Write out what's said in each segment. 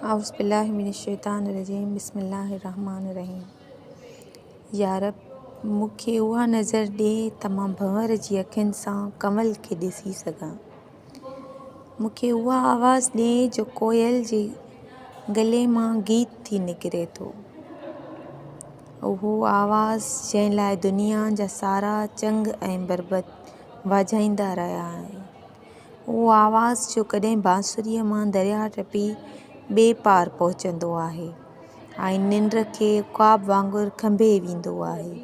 اعوذ بالله من الشيطان الرجيم بسم الله الرحمٰن الرحيم يا رب مون کي اها نظر ڏي ته مان ڀنور جي اکين سان ڪنول کي ڏسي سگهان. مون کي اها آواز ڏي جو ڪوئل جي گلي مان گيت ٿي نڪري ٿو. اهو آواز جنهن لاء دنيا جا سارا چنگ ۽ بربط واجهائيندا رهيا آهن. اهو آواز جو ڪڏهن بانسريء مان درياهه ٽپي ٻئي پار پهچندو آهي ۽ ننڊ کي عقاب وانگر کنڀي ويندو آهي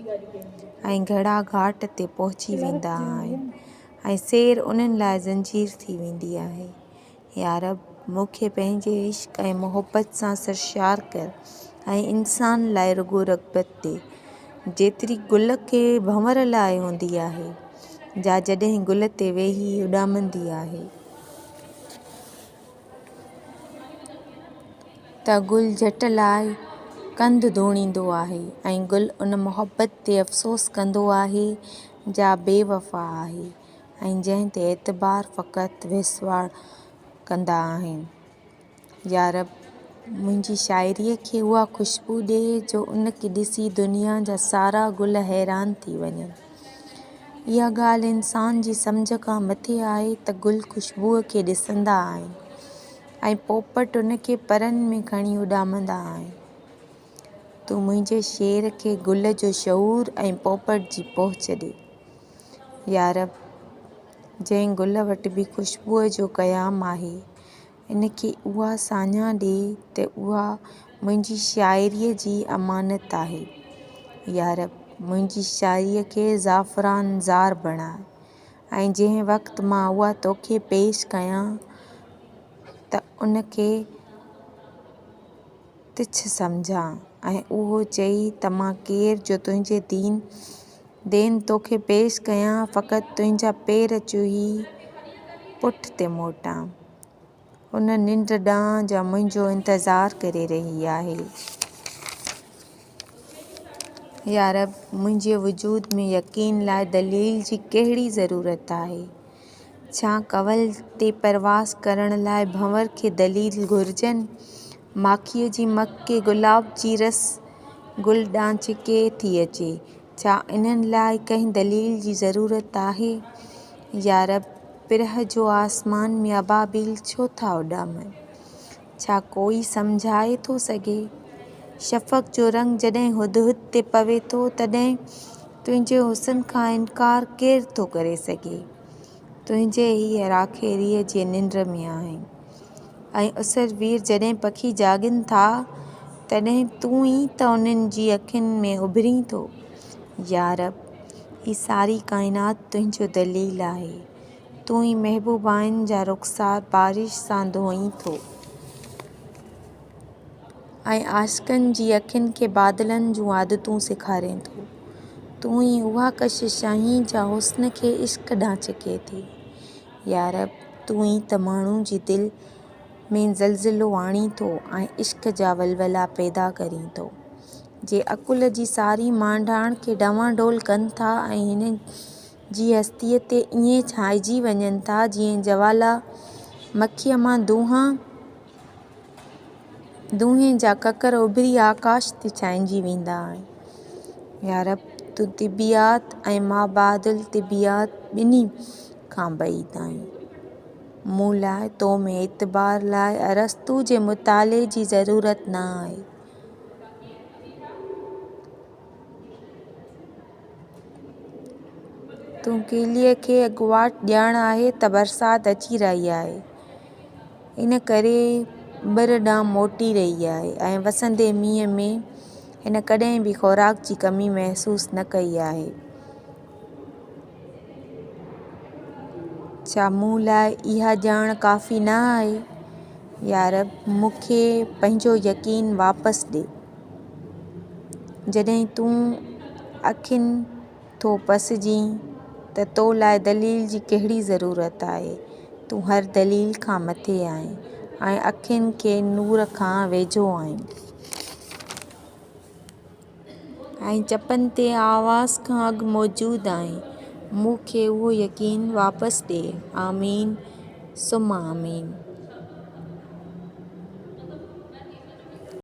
۽ گهڙا گهاٽ تي پهچي ويندا آهن ۽ سير انهن لاء زنجير ٿي ويندي آهي. يا رب! مون کي پنهنجي عشق ۽ محبت سان سرشار ڪر ۽ انسان لاء رڳو رغبت ڏي، جيتري گل کي ڀنور لاء هوندي آهي، جا جڏهن گل تي ويهي اڏامندي آهي. ته گل جهٽ لاء ڪنڌ ڌوڻيندو آهي ۽ گل ان محبت تي افسوس ڪندو آهي، جا بي وفا آهي. ۽ جنهن تي اعتبار فقط ويسواڙ ڪندا آهن. يا رب! منهنجي شاعريء کي اها خوشبو ڏي جو ان کي ڏسي دنيا جا سارا گل حيران ٿي وڃن. اها ڳالهه انسان جي سمجهه کان مٿي آهي ته گل خوشبوء کي ڏسندا آهن ۽ پوپٽ ان کي پرن ۾ کڻي اڏامندا آهن. تون منهنجي شعر کي گل جو شعور ۽ پوپٽ جي پهچ ڏي. يا رب! جنهن گل وٽ به خوشبوء جو قيام آهي، ان کي اها ساڃاهه ڏي ته اها منهنجي شاعريء جي امانت آهي. يا رب! منهنجي شاعريء کي زعفران زار بڻاء ۽ جنهن وقت مان اها توکي پيش ڪيان ته ان کي تڇ سمجهان ۽ اهو چئي ته مان ڪير جو تنهنجي دين دين توکي پيش ڪيان فقط تنهنجا پير چوهي پٺ تي موٽان ان ننڊ ڏانهن جا منهنجو انتظار ڪري رهي آهي. يا رب! منهنجي وجود ۾ يقين لاء دليل جي ڪهڙي ضرورت آهي؟ ڇا ڪنول تي پرواز ڪرڻ لاء ڀنور کي دليل گهرجن؟ ماکيء جي مک کي گلاب جي رس گل ڏانهن ڇڪي ٿي اچي، ڇا انهن لاء ڪنهن دليل جي ضرورت آهي؟ يا رب! پرهه جو آسمان ۾ ابابيل ڇو ٿا اڏامن؟ ڇا ڪوئي سمجهائي ٿو سگهي؟ شفق جو رنگ جڏهن هدهد تي پوي ٿو، تڏهن تنهنجي حسن کان انڪار ڪير ٿو ڪري سگهي؟ تنهنجي هيء راکيريء جي ننڊ ۾ آهن ۽ اسر وير جڏهن پکي جاڳين ٿا، تڏهن تون ئي ته انهن جي اکين ۾ اڀرين ٿو. يا رب! هي ساري ڪائنات تنهنجو دليل آهي. تون ئي محبوبائن جا رخسار بارش سان ڌوئين ٿو ۽ عاشقن جي اکين کي بادلن جون عادتون سيکارين ٿو. تون ئي اها ڪشش آهين جا حسن کي عشق ڏانهن ڇڪي ٿي. يا رب! تون ئي ته ماڻهو جي دل ۾ زلزلو آڻين ٿو ۽ عشق جا ولولا پيدا ڪرين ٿو، جي عقل جي ساري مانڊاڻ کي ڊانواڊول ڪن ٿا ۽ هن جي هستيء تي ائين ڇانئجي وڃن ٿا، جيئن جوالا مکيء مان دونهين جا ڪڪر اڀري آڪاش تي ڇانئجي ويندا آهن. يا رب! تون طبيعات ۽ مابعد الطبيعات ٻنهي کان بعيد آهين. مون لاء تو ۾ اعتبار لاء ارسطو جي مطالعي جي ضرورت نه آهي. تون ڪيليء کي اڳواٽ ڄاڻ آهي ته برسات اچي رهي آهي، ان ڪري ٻر ڏانهن موٽي رهي آهي ۽ وسندي مينهن ۾ هن ڪڏهن به خوراڪ جي ڪمي محسوس نه ڪئي آهي. ڇا مون لاء اها ڄاڻ ڪافي نه آهي؟ يا رب! مون کي پنهنجو يقين واپس ڏي. جڏهن تون اکين ٿو پسجين ته تو لاء دليل جي ڪهڙي ضرورت آهي؟ تون هر دليل کان مٿي آهين ۽ اکين کي نور کان ويجهو آهين. ۽ چپن تي آواز کان اڳ موجود آهين. مون کي اهو يقين واپس ڏي. آمين ثم آمين.